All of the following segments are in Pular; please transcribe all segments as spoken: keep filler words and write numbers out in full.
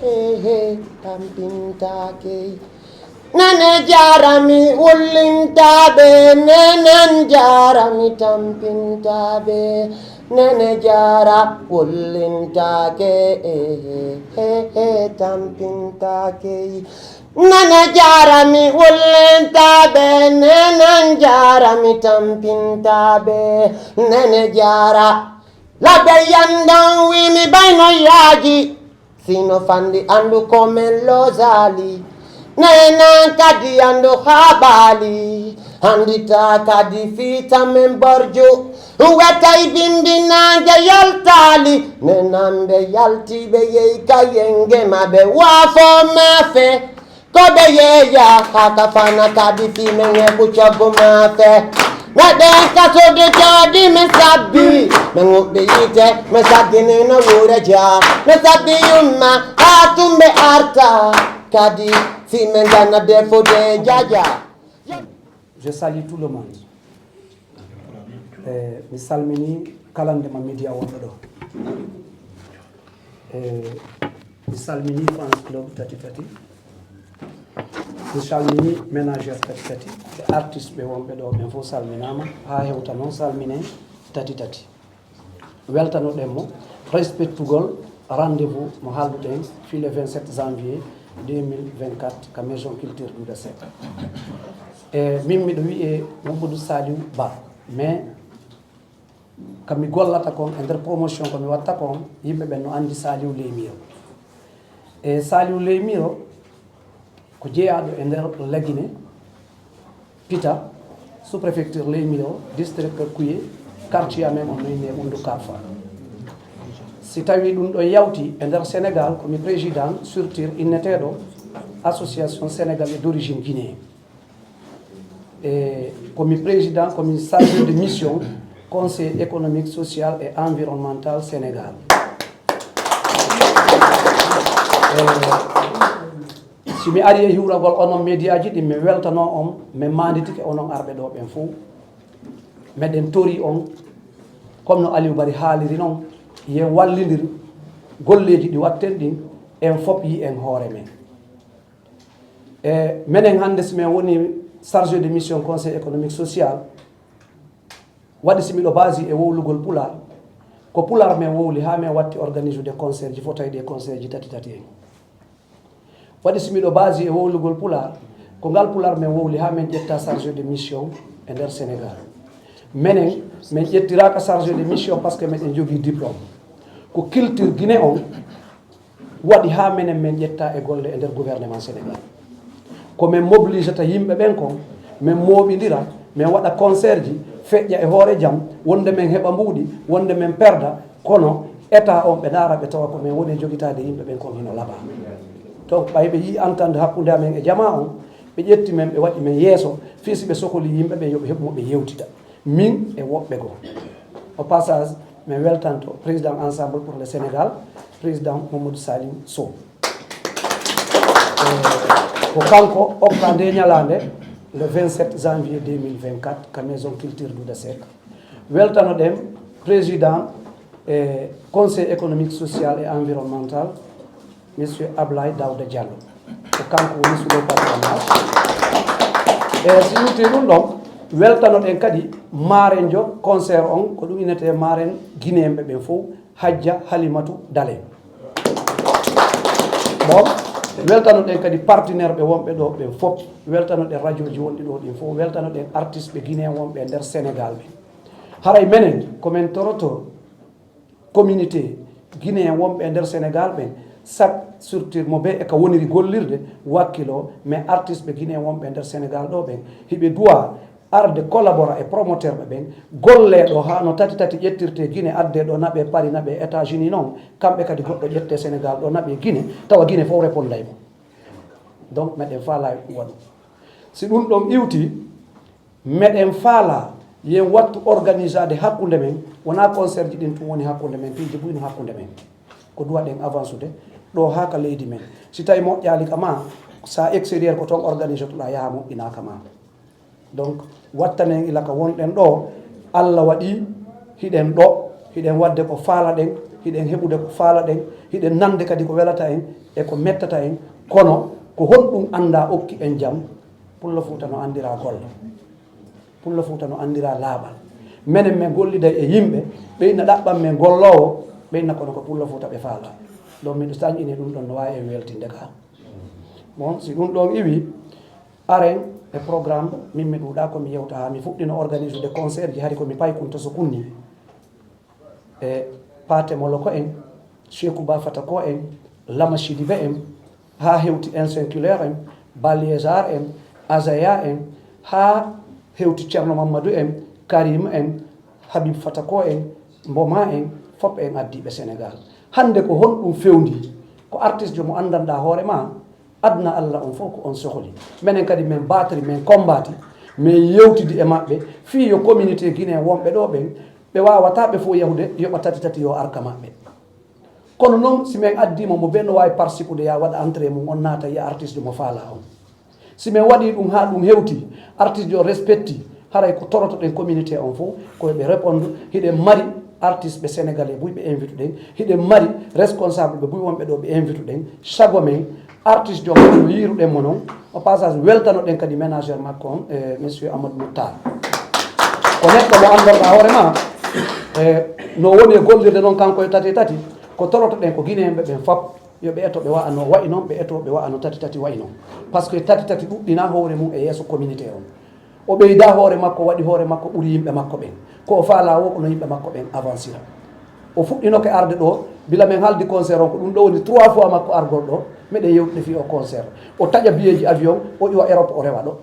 He, he, tampintaake. Nene jaarami wullintaaɓe, nenen jaarami tampintaaɓe, nene jaara wullintaake, eh, eh, eh, eh, tampintaake. Nene jaarami wullintaaɓe, nenen jaarami tampintaaɓe, nene jaara. Labe yandan wi mi bayno yaaji. Sino fandi andu ko men lozali. Nena kadi andu habali. Andita kadi fita men borju. Wetay bimbi nanja yaltali. Nenambe yalti be yei ka yenge mabe wafo mafe. Ko be yeya haka fana kadi fi men e bucogu mafe. Meɗen kasude jooɗi men sabbi, men ŋuɓɓi yiite, men saggini no wuure jaa. Men sabbi yumma, haa tumbe arta, kadi si men gana defude jaja. Je salue tout le monde. Eh, mi salmini kala nde ma media wonɗo ɗo. Eh, mi salmini fans club tati tati. Mi salmini manager tati tati. Ɓe artiste ɓe wonɓe ɗo ɓen fof salminaama. Haa hewta noon salminen tati tati. Weltanoɗen mo, respectugol rendez-vous mo haalduɗen fii le vingt-sept janvier deux mille vingt-quatre ka Maison Culture Douda Seck. E min miɗo wi'e Mamadou Saliou Ba, mais ka mi gollata kon e nder promotion ko mi watta kon, yimɓe ɓen no anndi Saliou Leymiro. E Saliou Leymiro ko jeyaaɗo e nder Lagine, Pita, sous-préfecture Leymiro, district Kouye, quartier amen on no innee Ɓunndu Karfa. Si tawii ɗum ɗon yawti e nder Sénégal, ko mi président structure inneteeɗo Association Sénégalais d'origine guinéen. E ko mi président, ko mi chargé de mission Conseil économique, social et environnemental Sénégal. E si mi ari e hiwragol onon mediaji ɗin, mi weltanoo on, mi maanditike onon arɓe ɗoo ɓen fow. Meɗen tori on, comme no Aliou Bari haaliri non, yen wallindir golleeji ɗi watten ɗin, en fof yi'en hoore men. E menen hannde, si men woni chargé de mission Conseil économique social, waɗi si miɗo baasi e wowlugol Pulaar, ko Pulaar men wowli haa men watti organisude concert ji fotayɗi e concert ji tati tati en. Waɗi si miɗo baasi e wowlugol Pulaar, ko ngal Pulaar men wowli haa men ƴetta chargé de mission e nder Sénégal. Menen, men ƴettiraaka chargé de mission parce que meɗen jogii diplôme. Ko culture Guinée on waɗi haa menen men ƴetta e golle e nder gouvernement Sénégal. Ko men mobilisata yimɓe ɓen kon, men mooɓindira, men waɗa concert ji, feƴƴa e hoore jam, wonde men heɓa mbuuɗi, wonde men perda, kono état on ɓe ndaara ɓe tawa ko men woni e jogitaade yimɓe ɓen kon hino labaa. Donc, ɓay ɓe yi'i entente hakkunde amen e jamaa on, ɓe ƴetti men, ɓe waɗi men yeeso, fii si ɓe sokolii yimɓe ɓen, yo ɓe heɓu mo ɓe yewtida. Min e woɓɓe goo. Au passage, mi weltanto président Ensemble pour le Sénégal, président Mamadou Saliou Sow. Eh, ko kanko okka nde ñalaande, le vingt-sept janvier deux mille vingt-quatre, ka Maison Culture Douda Seck. Weltanoɗen président e Conseil économique, social et environnemental, Monsieur Ablaye Daouda Diallo. Ko kanko woni sous le patronage. E si yewtii ɗum ɗon, weltanoɗen kadi maarenjo concert on, ko ɗum innetee maaren Guinéen ɓe ɓen fof, Hajja Halimatu Dale. Bon, weltanoɗen kadi partenaire ɓe wonɓe ɗo ɓen fof, weltanoɗen radio ji wonɗi ɗo ɗin fof, weltanoɗen artiste ɓe Guinéen wonɓe e nder Sénégal ɓe. Haray menen, ko men toroto communauté guinéen wonɓe e nder Sénégal ɓen, chaque structure mo bee e ka woniri gollirde, wakkiloo, mais artiste ɓe guinéen wonɓe e nder Sénégal ɗo ɓen, hiɓe duwaa arde collabora e promoteur ɓe ɓen, gollee ɗo haa no tati tati ƴettirtee Guinée, addee ɗo naɓee Paris, naɓee États-Unis non, kamɓe kadi goɗɗo ƴettee Sénégal ɗo, naɓee Guinée, tawa Guinée fof reponday mo. Donc, meɗen faalaa e ɗum waɗu. Si ɗum ɗon iwtii, meɗen faalaa yen wattu organisaade hakkunde men, wonaa concert ji ɗin tun woni hakkunde men, piiji buy no hakkunde men. Ko duwaɗen avancude ɗo haa ka leydi men. Si tawi moƴƴaali ka maa, sa extérieur ko toon organisotoɗaa yaha moƴƴinaa ka maa. Donc, wattanen ila ka wonɗen ɗo, Alla waɗi hiɗen ɗo, hiɗen waɗde ko faalaɗen, Hiɗen heɓude ko faalaɗen, hiɗen nande kadi ko welata en e ko mettata en, kono ko honɗun anndaa okki en jam? Pullo Fuuta no anndiraa golle. Pullo Fuuta no anndiraa laaɓal. Menen men golliday e yimɓe, ɓe inna ɗaɓɓan men golloowo, ɓe inna kono ko Pullo Fuuta ɓe faalaa. Donc miɗo sanƴini ɗun ɗon no waawi en weltinde ka. Bon, si ɗun ɗon iwi, aren e programme, min mi ɗuuɗaa ko mi yewta haa mi fuɗɗino organisude concert ji, hari ko mi paykun to so kunni. E Paate Moloko en, Seeku Ba Fatako en, Lama Sidibe en, haa hewti Insinculaire en, Baliésard en, Azaya en, haa hewti Ceerno Mammadu en, Karim en, Habib Fatako en, Mboma en, fop en addiiɓe Senegaal. Hannde ko honɗun fewndi? Ko artiste mo anndanɗaa hoore maa, aduna Alla on fof ko on sohli. Menen kadi men batri, men kombati, men yewtidi e maɓɓe, fii yo communauté Guinée wonɓe ɗoo ɓen, ɓe waawataa ɓe fof yahude yoɓa tati tati yo ar ka maɓɓe. Kono non, si men addii mo, mo ɓen no waawi participude, ya waɗa entrée mum, on naata yi'a artiste mo faalaa on. Si men waɗii ɗun haa ɗun hewti, artiste o respecti, haray ko torotoɗen communauté on fof, ko ɓe réponde, hiɗen mari artiste ɓe sénégalais buy ɓe invite ɗen, hiɗen mari responsable ɓe buy wonɓe ɗoo ɓe invite ɗen, sago men, artiste jo makko no yiiruɗen mo non, au passage weltanoɗen kadi ménagère makko on, e monsieur Amadou Moutar. Ko neɗɗo mo anndanɗaa hoore maa, e no woni e gollirde non kanko e tati tati, ko torotoɗen ko Guinéen ɓe ɓen fop. Yo ɓe eto ɓe wa'a no wa'i non, ɓe eto ɓe wa'a no tati tati wa'i non. Parce que tati tati ɗuɗɗinaa hoore mum e yeeso communauté on. O ɓeydaa hoore makko, waɗi hoore makko ɓuri yimɓe makko ɓen. Ko o faalaa woo ko no yimɓe makko ɓen avancira. O fuɗɗinoke arde ɗoo, bila men haaldi concert on, ko ɗun ɗoo woni trois fois makko argol ɗoo, meɗen yewtude fii oo concert. O taƴa biyeeji avion, o iwa Europe, o rewa ɗoo.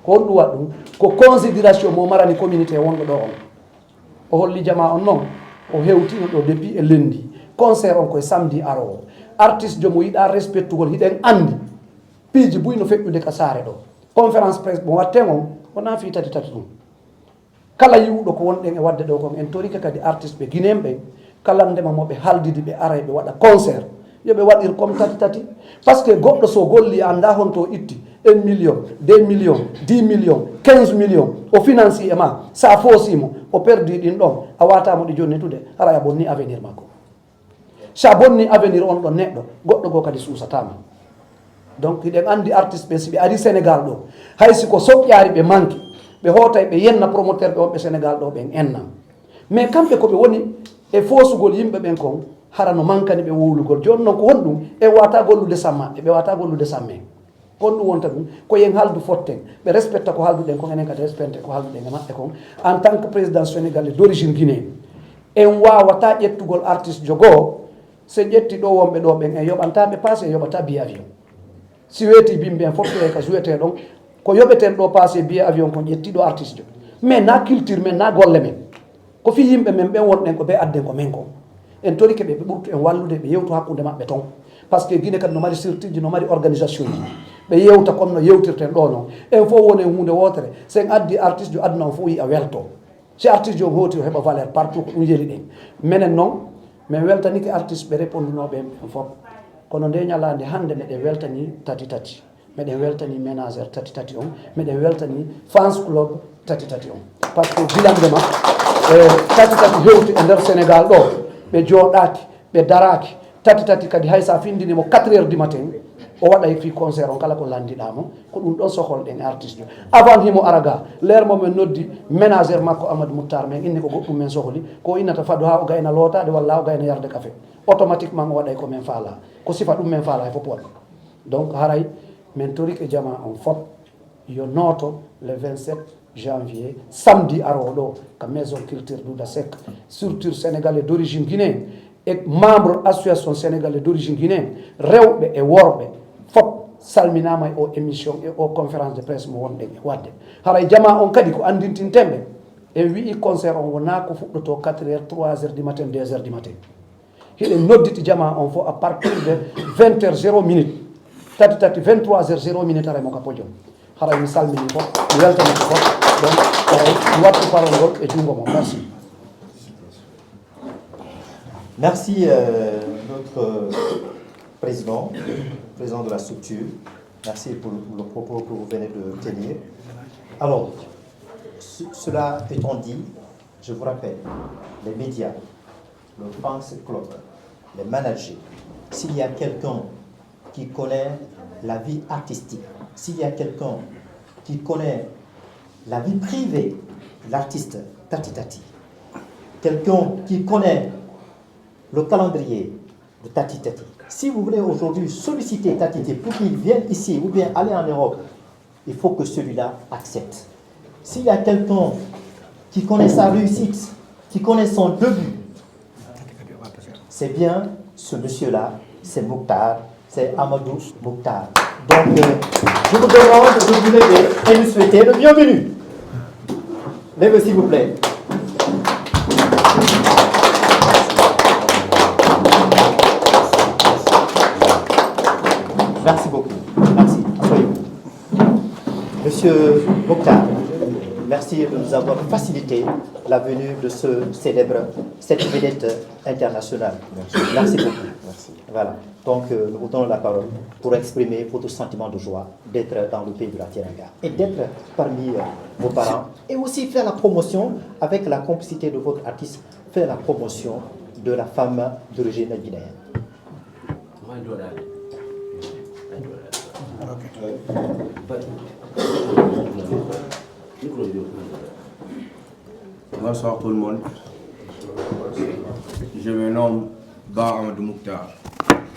Ko honɗun waɗi ɗun? Ko considération mo marani communauté wonɗo ɗoo on. O holli jamaa on non, o hewtiino ɗoo depuis e lenndi. Concert on ko e samedi aroowo. Artiste jo mo yiɗaa respectugol, hiɗen anndi piiji buy no feƴƴude ka saare ɗoo. Conférence presse mo watten on, wonaa fii tati tati ɗun. Kala yi'uɗo ko wonɗen e waɗde ɗoo kon, en torike kadi artiste ɓe Guinéen ɓen, kala ndema mo ɓe haaldidi ɓe aray ɓe waɗa concert, yo ɓe waɗir comme tati tati. Parce que goɗɗo so golli a anndaa honto o itti un million, deux millions, dix millions, quinze millions, o financi e maa, sa foosi mo, o perdi ɗin ɗon, a waataa mo ɗi jonnitude, haray a bonni avenir makko. Sa bonni avenir on ɗon neɗɗo, goɗɗo goo kadi suusataa ma. Donc, hiɗen anndi artiste ɓen, si ɓe arii Sénégal ɗoo, hay si ko soƴƴaari ɓe manki, ɓe hootay ɓe yenna promoteur ɓe wonɓe Sénégal ɗoo ɓen enna. Mais kamɓe ko ɓe woni e foosugol yimɓe ɓen kon, hara no mankani ɓe wowlugol. Jooni non ko honɗun? En waawataa gollude samma, e ɓe waawataa gollude samme. Ko honɗun wonta ɗun? Ko yo en haaldu fotten. Ɓe respecta ko haalduɗen kon, enen kadi respecte ko haalduɗen e maɓɓe kon. En tant que président sénégalais d'origine guinéen, en waawataa ƴettugol artiste jo goo, si en ƴetti ɗoo wonɓe ɗoo ɓen, en yoɓantaa ɓe passe, en yoɓataa billet avion. Si weetii bimbi en fof, ɓe ka jouetee ɗon, ko yoɓeten ɗoo passe billet avion kon ƴetti ɗoo artiste jo. Mais na culture men, na golle men. Ko fii yimɓe men ɓen wonɗen ko ɓe adden ko men kon. En torike ɓe, ɓe ɓurtu en wallude, ɓe yewtu hakkunde maɓɓe ton. Parce que Guinée kadi no mari structure ji, no mari organisation ji. Ɓe yewta comme no yewtirten ɗoo non. En fof wonen huunde wootere. Si en addi artiste jo, aduna on fof yi'a welto. Si artiste jo on hooti, o heɓa valeur partout, ko ɗun yeli ɗen. Menen non, men weltanike artiste ɓe répondunoo ɓen, ɓen fof. Kono ndee ɲalaande hannde meɗen weltanii tati tati. Meɗen weltanii ménagère tati tati on. Meɗen weltanii fans club tati tati on. Parce que gila ndema, e, tati tati hewti e nder Sénégal ɗoo, ɓe jooɗaaki, ɓe daraaki. Tati tati kadi hay sa findini mo quatre heures du matin, o waɗay fii concert on kala ko lanndiɗaa mo. Ko ɗun ɗon soholɗen e artiste jo. Avant himo ara ga, l'heure mo men noddi ménagère makko Amadou Moutar, men inni ko goɗɗun men sohli, ko o innata fadu haa o gayna lootaade walla haa o gayna yarde kafe. Automatiquement o waɗay ko men faalaa. Ko sifa ɗun men faalaa e fof waɗa. Donc, haray men torike jamaa on fof yo nooto le vingt-sept janvier, samedi aroowo ɗoo, ka Maison Culture Douda Seck, structure sénégalais d'origine guinéen, e membre association sénégalais d'origine guinéen, rewɓe e worɓe, fof salminaama e oo émission e oo conférence de presse mo wonɗen e waɗde. Haray jamaa on kadi ko anndintinten ɓe, en wi'i concert on wonaa ko fuɗɗotoo quatre heures, trois heures du matin, deux heures du matin. Hiɗen nodditi jamaa on fof à partir de vingt heures zéro minute, tati tati vingt-trois heures zéro minute, haray mo ka podium. Haray mi salmini fof, mi weltanike fof. Donc, haray mi wattu parole ngol e junngo mon. Merci. Merci, euh, notre président, président de la structure. Merci pour le propos que vous venez de tenir. Alors, ce- cela étant dit, je vous rappelle, les médias, Le fans club, les managers, s'il y a quelqu'un qui connaît la vie artistique, s'il y a quelqu'un qui connaît la vie privée de l'artiste Tati Tati, quelqu'un qui connaît le calendrier de Tati Tati, si vous voulez aujourd'hui solliciter Tati Tati pour qu'il vienne ici ou bien aller en Europe, il faut que celui-là accepte. S'il y a quelqu'un qui connaît sa réussite, qui connaît son début, c'est bien ce monsieur-là, c'est Mokhtar, c'est Amadou Mokhtar. Donc, euh, je vous demande de vous lever et lui souhaiter le bienvenu. Levez, s'il vous plaît. Merci beaucoup. Merci. Asseyez-vous. Monsieur Mokhtar, merci de nous avoir facilité la venue de ce célèbre, cette vedette internationale. Merci beaucoup. Merci. Voilà. Donc, euh, nous vous donnons la parole pour exprimer votre sentiment de joie d'être dans le pays de la Teranga et d'être parmi, euh, vos parents et aussi faire la promotion, avec la complicité de votre artiste, faire la promotion de la femme d'origine guinéenne. Bonsoir tout le monde. Je me nomme Ba Amadou Mouktar.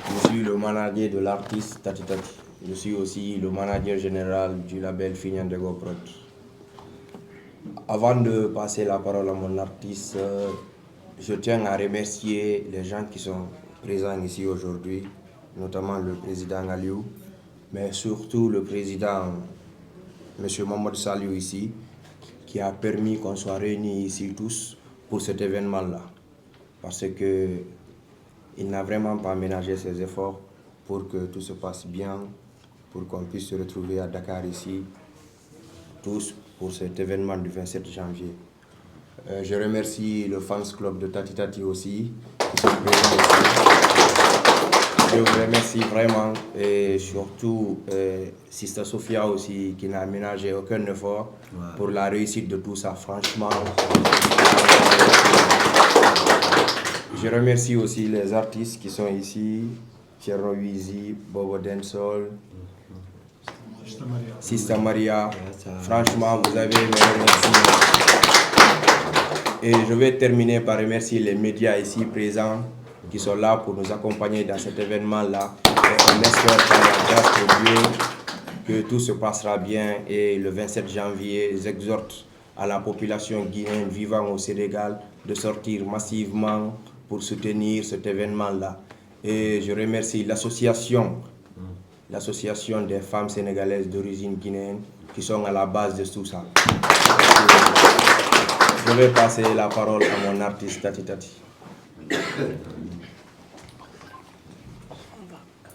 Je suis le manager de l'artiste Tati Tati. Je suis aussi le manager général du label Fignandego Prod. Avant de passer la parole à mon artiste, euh, je tiens à remercier les gens qui sont présents ici aujourd'hui, notamment le président Aliou, mais surtout le président, monsieur Mohamed Saliou ici, qui a permis qu'on soit réunis ici tous pour cet événement-là. Parce que il n'a vraiment pas ménagé ses efforts pour que tout se passe bien, pour qu'on puisse se retrouver à Dakar ici, tous pour cet événement du vingt-sept janvier. Euh, je remercie le fans club de Tati Tati aussi, qui sont présents ici. Je vous remercie vraiment et surtout euh, Sister Sophia aussi, qui n'a ménagé aucun effort pour la réussite de tout ça, franchement. Je remercie aussi les artistes qui sont ici, Thierno Wizi, Bobo Densol, Sister Maria. Franchement, vous avez mes remerciements. Et je vais terminer par remercier les médias ici présents qui sont là pour nous accompagner dans cet événement-là. Et on espère par la grâce de Dieu que tout se passera bien. Et le vingt-sept janvier, j'exhorte à la population guinéenne vivant au Sénégal de sortir massivement pour soutenir cet événement-là. Et je remercie l'association, l'association des femmes sénégalaises d'origine guinéenne qui sont à la base de tout ça. Je vais passer la parole à mon artiste Tati Tati.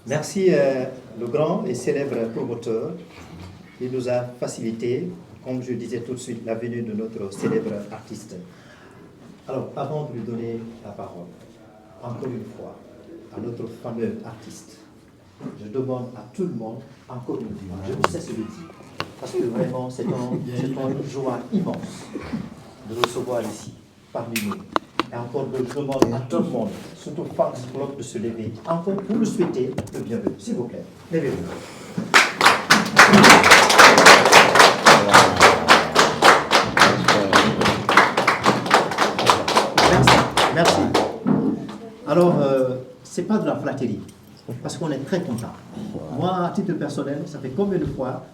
Merci, euh, le grand et célèbre promoteur qui nous a facilité, comme je disais tout de suite, la venue de notre célèbre artiste. Alors, avant de lui donner la parole, encore une fois, à notre fameux artiste, je demande à tout le monde, encore une fois, je ne cesse de le dire, parce que vraiment, c'est un- c'est une joie immense de le recevoir ici, parmi nous. Et encore, je demande à tout le monde, surtout fans club, de se lever, encore pour lui souhaiter le bienvenu. S'il vous plaît, levez-vous. Merci, merci. Alors, euh, c'est pas de la flatterie, parce qu'on est très content. Moi, à titre personnel, ça fait combien de fois,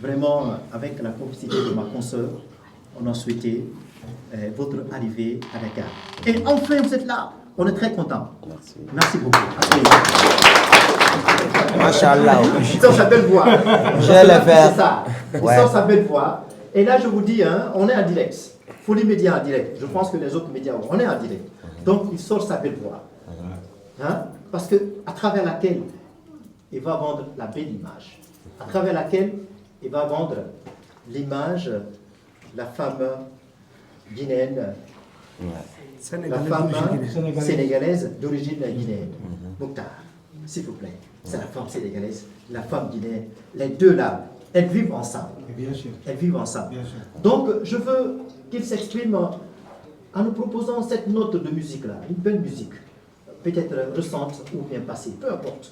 vraiment, euh, avec la complicité de ma consoeur, on a souhaité euh, votre arrivée à Dakar. Et enfin, vous êtes là. On est très content. Merci. Merci beaucoup. Machallah. Il sort sa belle voix. Je vais le faire. C'est ça. Il Ouais. Sort sa belle voix. Et là, je vous dis, hein, on est en direct. Faut les médias en direct. Je pense que les autres médias, on est en direct. Donc, il sort sa belle voix. Hein? Parce que à travers laquelle il va vendre la belle image. À travers laquelle il va vendre l'image, la femme guinéenne, la femme sénégalaise d'origine guinéenne. Mokhtar, s'il vous plaît. C'est la femme sénégalaise, la femme guinéenne. Les deux là, elles vivent ensemble. Et bien sûr. Elles vivent ensemble. Bien sûr. Donc, je veux qu'il s'exprime En nous proposant cette note de musique-là, une belle musique, peut-être récente ou bien passée, peu importe.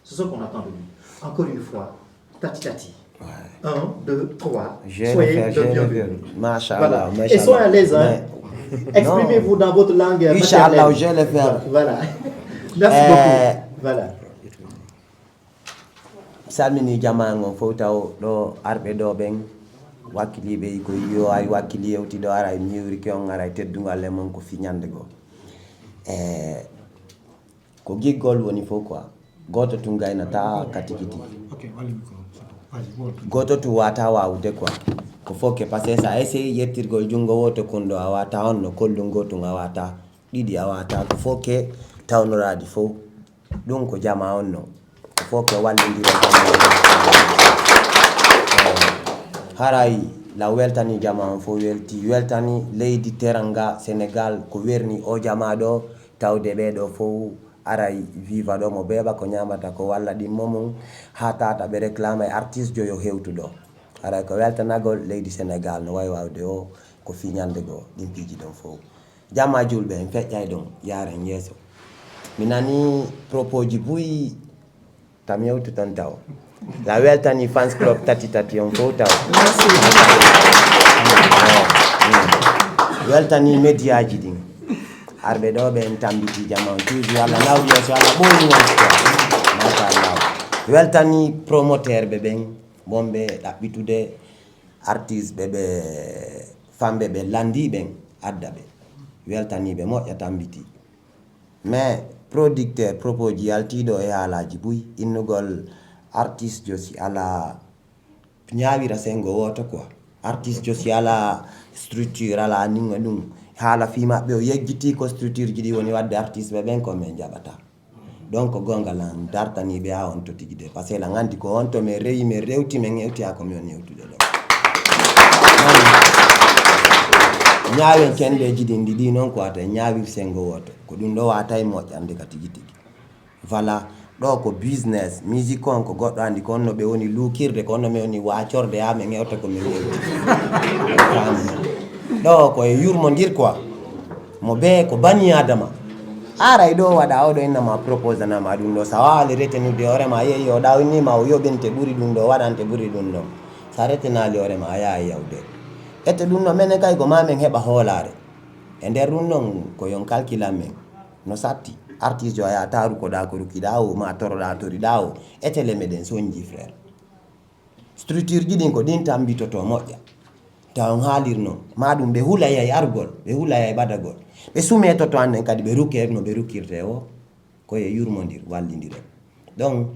C'est ce qu'on attend de lui. Encore une fois, Tati Tati. Ouais. Un, deux, trois. Soyez le bienvenu. Mashallah, voilà. Et soyez à l'aise, hein. Exprimez-vous dans votre langue maternelle. Inch'Allah, je vais le faire. Voilà. Merci beaucoup. Voilà. Salmini jamaa ngon fof taw ɗo arɓe ɗo ɓen wakkiliiɓe ko yo ay wakkili yewti ɗo aray mi yewrike on aray teddungal e mon ko fi ñande goo e ko giggol woni fof quoi gooto tun gaynata ka tigi tigi gooto tun wata wawude quoi ko fof ke parce que sa essayi yettirgol junngo wooto kun ɗo a wata on no kollungo tun a wata ɗiɗi a wata ko fof ke tawnoraɗi fof Ɗun ko jamaa on non. Ko fow ke wallindira jamaa on. Haray la weltani jamaa on fow welti weltani leydi teranga Senegal ko werni o jamaa ɗo tawde ɓee ɗo fow aray viva ɗo mo beeɓa ko ñaamata ko walla ɗimmo mum haa tata ɓe reklama e artiste jo yo hewtu ɗo. Haray ko weltanagol leydi Senegal no wawi wawde o ko fii ñande goo ɗin piiji ɗon fow. Jamaa julɓe en feƴƴay ɗon yaaren yeeso. Mi nanii propos ji buy tam yewtu ton taw. La weltanii fans club tati tati on fow taw. Weltanii média ji ɗin. Arɓe ɗo ɓe en tambitii jamaa on toujours Allah nawri yeeso Allah ɓooyi won quoi. Machallah. Weltanii promoteur ɓe ɓen wonɓe ɗaɓɓitude artiste ɓe ɓe famɓe ɓe lanndii ɓen adda ɓe weltanii ɓe moƴƴa tambitii mais producteur propos ji yaltiiɗo e haalaaji buy innugol artiste jo si alaa ñaawira senngo wooto quoi artiste jo si alaa structure alaa ninga ɗum haala fii maɓɓe o yejjitii ko structure ji ɗi woni waɗde artiste ɓe ɓen ko men jaɓataa Donc gonga lan dartani ɓe ha on to tigi de parce que lan andi ko on to men rewi men rewti men hewti ha ko men hewtude ɗo ñaawen kendeji ɗin ɗiɗi noon ko wata ñaawir sengo woto ko ɗum ɗo wata e moƴƴande ka tigi tigi voilà ɗo ko business musique on ko goɗɗo andi ko on no ɓe woni luukirde ko on no men woni wacorde ha men hewta ko men hewti ɗo ko e yurmodir quoi mo bee ko bani adama aray ɗo waɗa oɗo innama proposé nama ɗum ɗo sa waali retenude hoorema yehi o ɗawnima o yoɓinte ɓuri ɗum ɗo waɗante ɓuri ɗum ɗo sa retenali hoorema a yaha yawde ete ɗum ɗo menen kay ko ma men heɓa hoolare e nder ɗum ɗon ko yon calculan men no satti artiste o a yaha taru ko ɗa ko rukkiɗa o ma toroɗa toriɗa o etele meɗen sonji frère Structure ji ɗin ko ɗin tan mbitoto moƴƴa. Taw on haalir non, ma ɗum ɓe hulayay argol, ɓe hulayay ɓadagol. Ɓe sumee toto an nden kadi ɓe rukkee no ɓe rukkirtee woo, ko e yurmondir, wallindiren. Donc,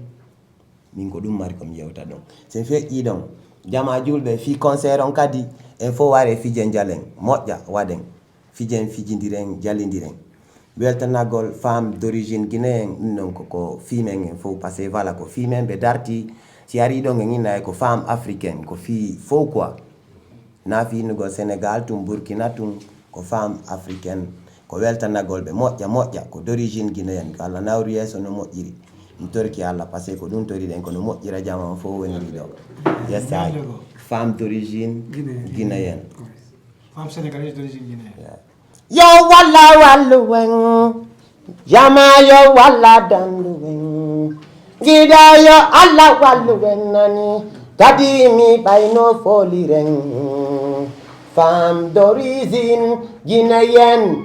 min ko ɗum mari ko mi yewta ɗon. Si mi feƴƴii ɗon, jamaa juulɓe fii concert on kadi, en fof waree fijen jalen, moƴƴa waɗen. Fijen fijindiren jalindiren weltanagol femme d'origine guinéen ɗum ɗon koko fimen en fof parce que voilà ko fimen ɓe darti si ari ɗon en inna ko femme africaine ko fi fof quoi na fi innugol sénégal tun burkina tun ko femme africaine ko weltanagol ɓe moƴƴa moƴƴa ko d'origine guinéen ko allah nawri yeeso no moƴƴiri mi torki allah parce que ko ɗum toriɗen kono moƴƴira jama on fof woniri ɗo yesay femme d'origine guinéen Femme sénégalaise d'origine guinéenne. Yo walla wallu wen, jama yo walla dandu wen. Gida yo Allah wallu wen nani, kadi mi ɓayno foliren. Femme d'origine guinéenne.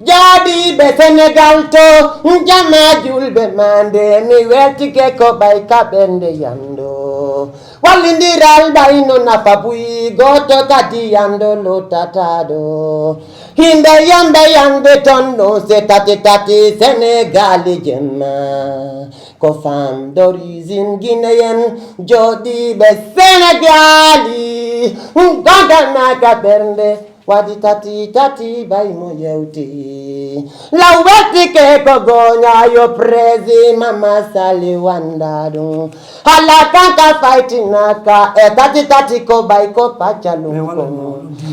Jaabiiɓe Senegal to, jama julɓe maande, mi weltike ko ɓay kaɓerde yando. Wallindiral ɓay no nafa buy, gooto kadi yando lottataaɗo. Himɓe yamɓe yande ton ɗon se tati tati Senegali jemma. Ko femme d'origine guinéenne, jooɗiiɓe Senegali, gonga naaka ɓernde. Waɗi tati tati bay mo yewti law wettike ko gooña yo prési mama sali wanda ɗum hala kanka faytinaka e tati tati ko bay ko pacca ɗum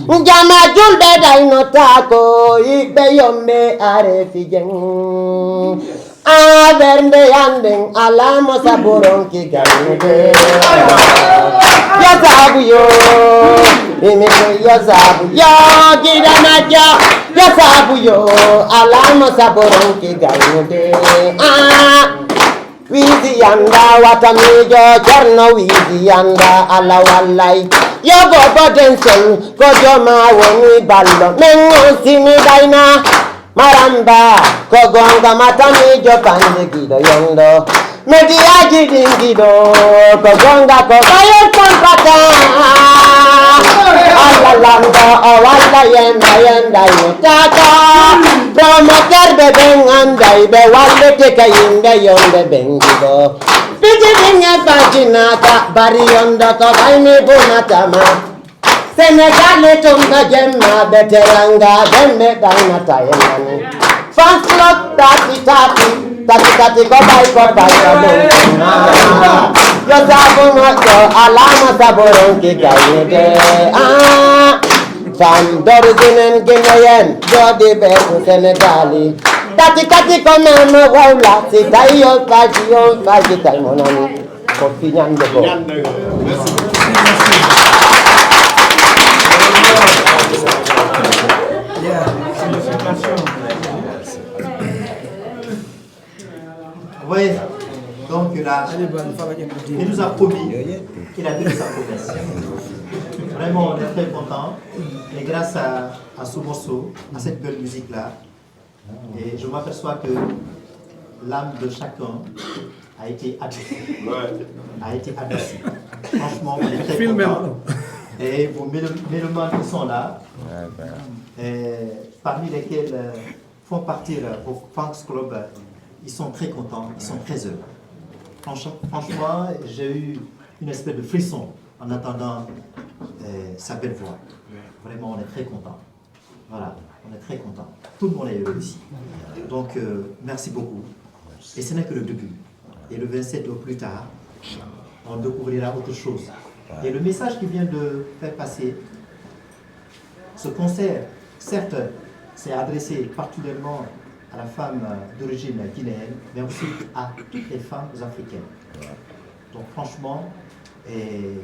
ko jama julɓe daynotako yiɓɓe yomme are fijen Aa bernde yanden alaa mo sabu ronki gaynude. Yo saabu yo, imi ko yo saabu yo, giɗo majjo. Yo saabu yo, alaa mo sabu ronki gaynude. Aa, wiisi yanda wata miijo, Cerno wiisi yanda, Alla wallay. Yo boobo den sol, ko joma woni ballo, men on simi dayna. Maramba, ko gonga matamijo bande giɗo yondo. Mediyaaji ɗin giɗo, ko gonga ko bayon tampata. Alla lamɗo o walla yenda yenda yutaka. Promoteur ɓe ɓen anday ɓe wallete ka yimɓe yonde ɓen giɗo. Fiji ɗin e bajinaka, bari yondo ko baymi bunatama. Senegal e tonga jemma ɓe teranga ɓe meɗanata e mani. Fans club tati tati, tati tati ko bay ko bay ko ɗum. Yo sabu moƴƴo alama sabu ronki gaynude. Ah, femme d'origine guinéenne, jooɗi ɓe ko Senegali. Tati tati ko men mo wawla, si tawi yo faji, yo faji tawi mo nani. Ko fiñande ko. Oui, donc il a, il nous a promis, il a tenu sa promesse. Vraiment, on est très content. Et grâce à, à ce morceau, à cette belle musique-là, et je m'aperçois que l'âme de chacun a été adoucie. Ouais. A été adoucie. Franchement, on est très content. Et vos mélo- mélomanes qui sont là, et parmi lesquels euh, font partie de vos fans club, euh, ils sont très contents, ils sont très heureux. Franchement, franchement, j'ai eu une espèce de frisson en entendant euh, sa belle voix. Vraiment, on est très content. Voilà, on est très content. Tout le monde est heureux ici. Donc, euh, merci beaucoup. Et ce n'est que le début. Et le vingt-sept au plus tard, on découvrira autre chose. Et le message qu'il vient de faire passer, ce concert, certes, s'est adressé particulièrement à la femme euh, d'origine guinéenne, mais aussi à toutes les femmes africaines. Donc, franchement, et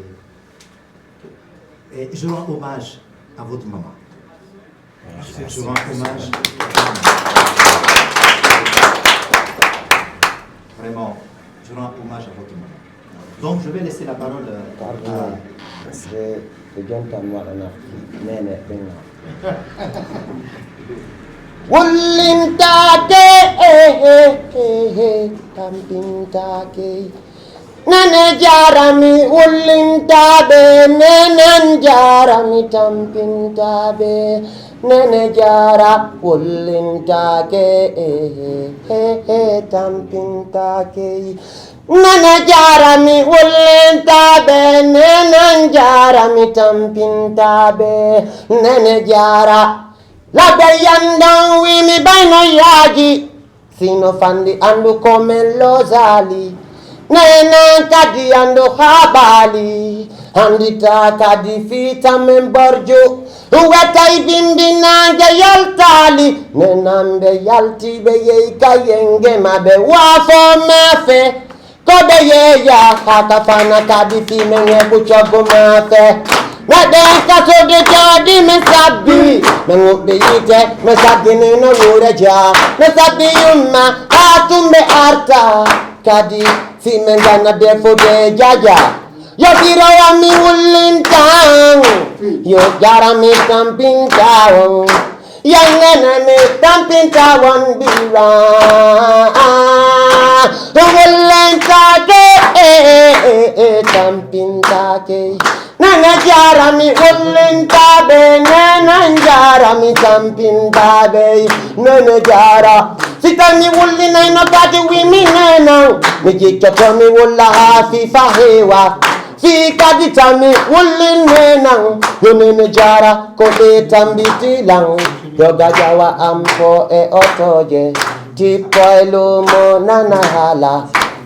Et je rends hommage à votre maman. Je rends hommage. Vraiment, je rends hommage à votre maman. Donc, je vais laisser la parole euh, à. Ko jontan waɗana nene ɓenga. Wullintaake, eh, eh, eh, eh, tampintaake. Nene jaarami wullintaaɓe, nenen jaarami tampintaaɓe. Nene jaara wullintaake, eh, eh, eh, eh, tampintaake. Nene jaarami wullintaaɓe, nenen jaarami tampintaaɓe. Nene jaara. Labbe yandan wiimi bayno yaaji. Sino fandi andu ko men loosaali. Nena kadi andu haaɓaali. Andita kadi fiita men borju. Wetay bindinaange yaltaali. Nenan ɓe yalti ɓe yehi ka yenge maɓɓe waafo maafe. Ko ɓe yeeya haa ka fana kadi fii men heɓu coggu maafe. Meɗen ka suudu jooɗi men sabbi, men ŋuɓɓi yiite, men saggini no wuure jaa. Men sabbi yumma haa tumɓe arta, kadi fii men gana defude jaja. Yo biro wa mi wullintan, yo jara mi tampinta on. Yannene mi tampinta won bira. Wullintaake, eh, eh, eh, eh, tampintaake. Nene jaara mi wullintaaɓe, nene jaara mi tampintaaɓe. Nene jaara. Si tawi mi wullinayno kadi wi mi nena. Mi jikkoto mi wulla haa fifa heewa. Fii kadi tami wullin nenan, yo nene jaara ko ɓe tambiti lan. Yo gajawa am fo e otooje, tippo e luumo nana haala.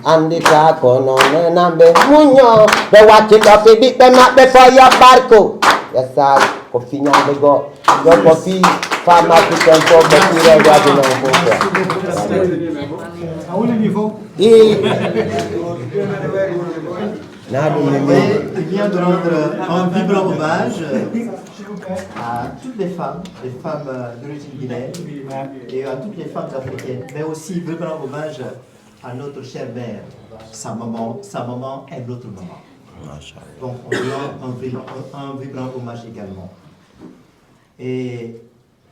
Andita kono nenan ɓe muño, ɓe wakkilo fi ɓiɓɓe maɓɓe fo yo barku. Yesay, ko fiñande goo. Yo ko fii faamaaki ken fof, ko fii rewde aduna on fof quoi. Voilà. Haut niveau. Et na ɗum ne. Et il vient de rendre un vibrant hommage à toutes les femmes, les femmes, euh, d'origine guinéenne et à toutes les femmes africaines, mais aussi vibrant hommage à notre chère mère, sa maman, sa maman est notre maman. Machallah. Donc on lui rend un vibrant, un vibrant hommage également. Et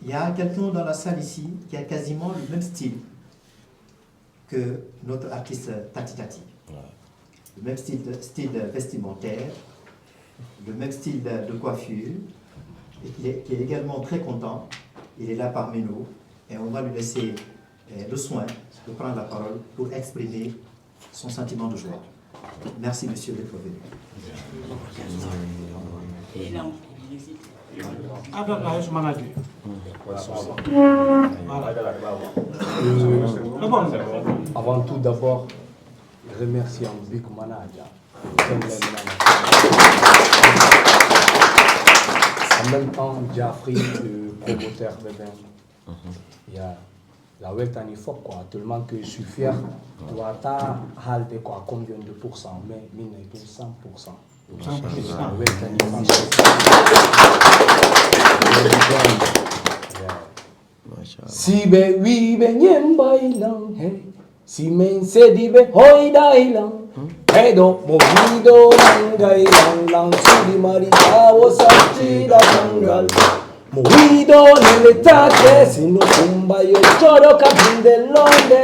il y a quelqu'un dans la salle ici qui a quasiment le même style que notre artiste Tati Tati. Ouais. Le même style de, style vestimentaire, le même style de, de coiffure, et qui est, qui est également très content. Il est là parmi nous et on va lui laisser, euh, le soin de prendre la parole pour exprimer son sentiment de joie. Merci, monsieur, d'être venu. Attends, là, je m'en ai dit. Voilà. C'est bon. Avant tout, d'abord, remercier un big manager. En même temps, Jeffrey, le promoteur, bébé. Il y a La weltani fof quoi, tellement que je suis fier. Wata haalde ko à combien de pourcent, mais min ay ɗum cent pourcent. Machallah. A weltani fof. Yeah. Machallah. Si ɓe wii ɓe ñembay lan, hey. Si min sedi ɓe hoyday lan. Hey ɗo mo wiiɗo nangay lan, lan suuɗi mari ɓaawo sattiɗa kangal. Mo wiiɗo nele tate, sino kumba yo joɗo ka binde londe.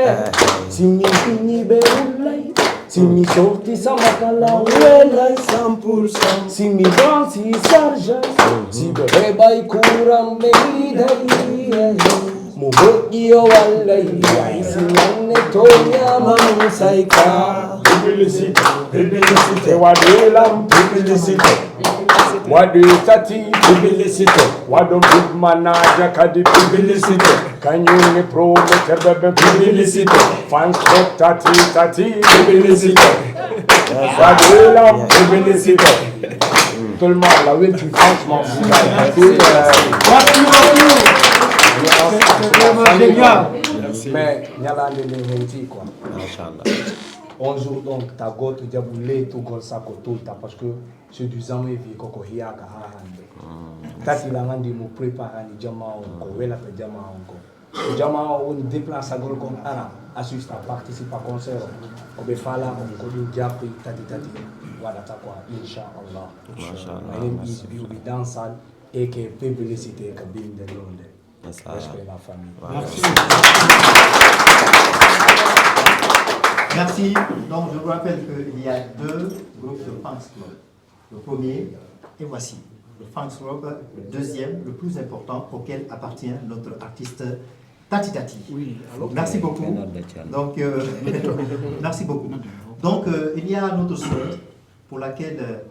Si mi duñi ɓe ullay, si mi sorti sama kala welay cent pour cent. Si mi dansi sarja, si ɓe heɓay kuran ɓe yiɗay. Mo moƴƴi o wallay, ay si nanne to ñaman sayka. Publicité, publicité, waɗi lam publicité. Waɗi tati publicité. Waɗo big manager kadi publicité. Kañum ni promoteur ɓe ɓen publicité. Fans club tati tati publicité. Waɗi lam publicité. Tellement la welti franchement. Merci beaucoup. C'est vraiment génial. Mais ñalaande nden hewti quoi. Machallah. Un jour donc ta gooto jaɓu leetugol sakko tout le temps parce que c'est du jamais vu koko hiyaaka haa hannde. Tati lan anndi mo préparani jamaa on ko welata jamaa on ko. Ko jamaa on woni déplacagol kon ara assista participa concert on. Ko ɓe faalaa kon ko ɗum jappi tati tati waɗata quoi inchallah. Machallah, enen ɓi biwɗi dansal et que publicité ka binde londe. Respect la famille. Merci. Merci. Donc, je vous rappelle qu'il y a deux groupes de fans club. Le premier, et voici, le fans club, le deuxième, le plus important, auquel appartient notre artiste Tati Tati. Oui, alors. Merci beaucoup. Donc, euh, merci beaucoup. Donc, euh, il y a notre sœur pour laquelle, euh,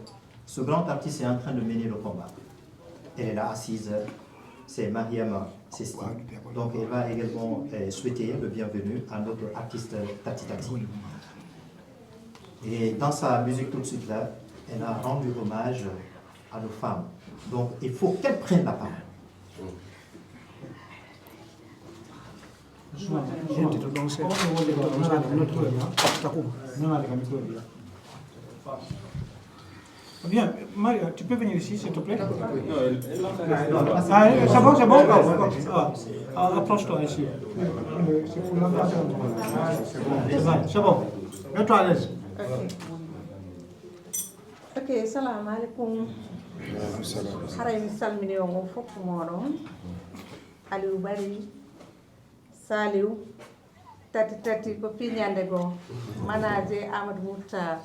ce grand artiste est en train de mener le combat. Elle est là assise, c'est Mariam Sesti. Donc elle va également, euh, souhaiter le bienvenu à notre artiste Tati Tati. Et dans sa musique tout de suite là, elle a rendu hommage à nos femmes. Donc il faut qu'elle prenne la parole. Bien, Maria, tu peux venir ici, s'il te plaît ? Ah, c'est bon, c'est bon ? Ah, ah, ah, approche-toi ici. C'est bon, c'est bon. Mets-toi à l'aise. Ok. Ok, salamu alaikum. Haray mi salmini on fof moɗon. Aliou Bari, Saliou, Tati Tati ko fii ñande goo. Manager Amadou Mouhtar,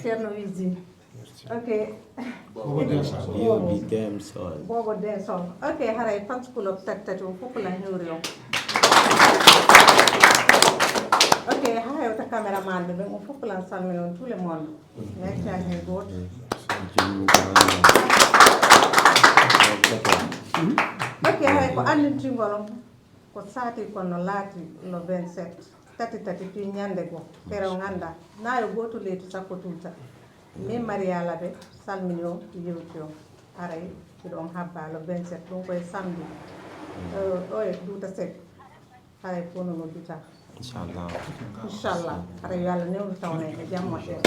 Thierno Wizi. Ok. Bobo Densol. Bobo Densol. Ok, haray fans club Tati Tati on fof ko lan hewri on. Ok, haa hewta caméraman ɓe ɓen on fof ko lan salmini on tout le monde. Merci à vous. Ok, haray ko anndintingol on. Ko saati kon no laati le vingt-sept, Tati Tati fii ñande goo, fere on annda, na yo gooto leetu sakko tulta. Min Maria Labe, salmini on, yewti on. Haray, hiɗo on habba le vingt-sept, ɗum ko e samedi. Eh, ɗo e Duuta Sek. Haray fof no nodduta. Inchallah. Inchallah. Haray yo Allah newnu tawnay e jam moƴƴere.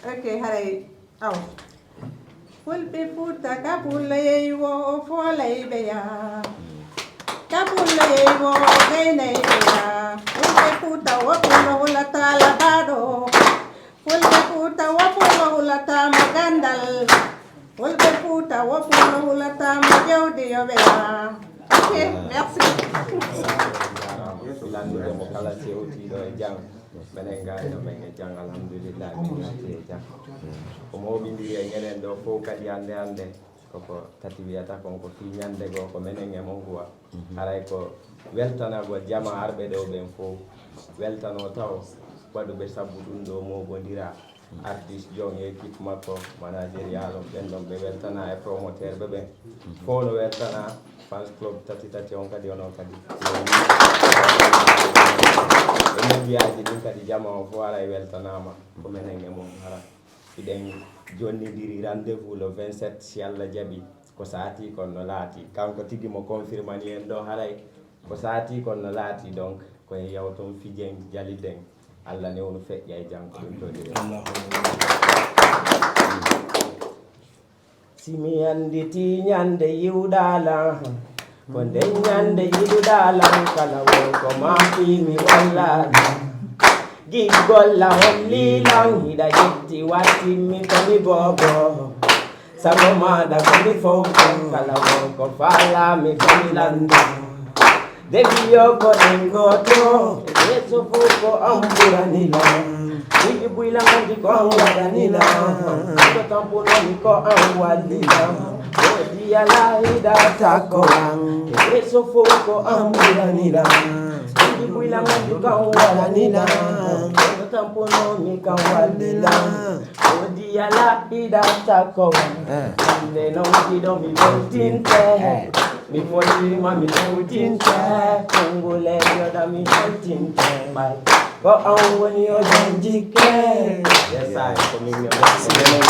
Ok, haray aw. Fulɓe Fuuta ka pullo yeyi wo o foolay ɓe yaa. Ka pullo yeyi wo o gaynay ɓe yaa. Fulɓe Fuuta wo pullo hulata labaaɗo. Fulɓe Fuuta wo pullo hulata mo gandal. Fulɓe Fuuta wo pullo hulata mo jawdi yo ɓe yaa. Ok, merci. Landude mo kala sewtiiɗo e jam. Menen gayno men e jam, alhamdulillah, men yalti e jam. Ko mooɓindiri e enen ɗo fow kadi hannde hannde, koko tati wiyata kon ko fii ñannde goo ko menen e mon huwa. Haray ko weltanagol jama arɓe ɗo ɓen fow. Weltanoo tawo waɗuɓe sabbu ɗum ɗo mooɓondiraa. Artiste jon e équipe makko, managérial on, ɓen ɗon ɓe weltana e promoteur ɓe ɓen. Fow no weltana fans club tati tati on kadi, onon kadi. E médiaji ɗin kadi, jama on fow haray weltanaama. Ko menen e mon hara. Hiɗen jonnidiri rendez-vous le vingt-sept, si Allah jaɓi. Ko saati kon no laati. Kanko tigi mo confirmani en ɗo haray. Ko saati kon no laati, donc, ko en yawton fijen jaliɗen. Allah newnu feƴƴa e jam ko ɗum toliri. Si mi anditii ñande yiwɗaala, ko nden ñande yiɗuɗaala, kala won ko maa fii mi wallaala. Giggol la holli lan, hiɗa ƴetti wattimmi ko mi boobo. Sago maaɗa ko mi fowto, kala won ko faalaa mi ko mi landa. Debi yo ko en gooto, yeeso fow ko an ɓurani lan. Buy buy la nganndi ko an waɗani lan. Ko tampunomi ko an walli lan. Woodi alaa hiɗa takko an. Yeeso fow ko an ɓurani lan. Buy buy la nganndi ko an waɗani lan. Ko tampunomi ko an walli lan. Woodi alaa hiɗa takko an. Hannde non giɗo mi weltinte. Mi fotiima mi weltinte. Konnguleejo ɗa mi weltinte. Ɓay ko an woni o janjikke. Yes, I, ko min mi weltinte.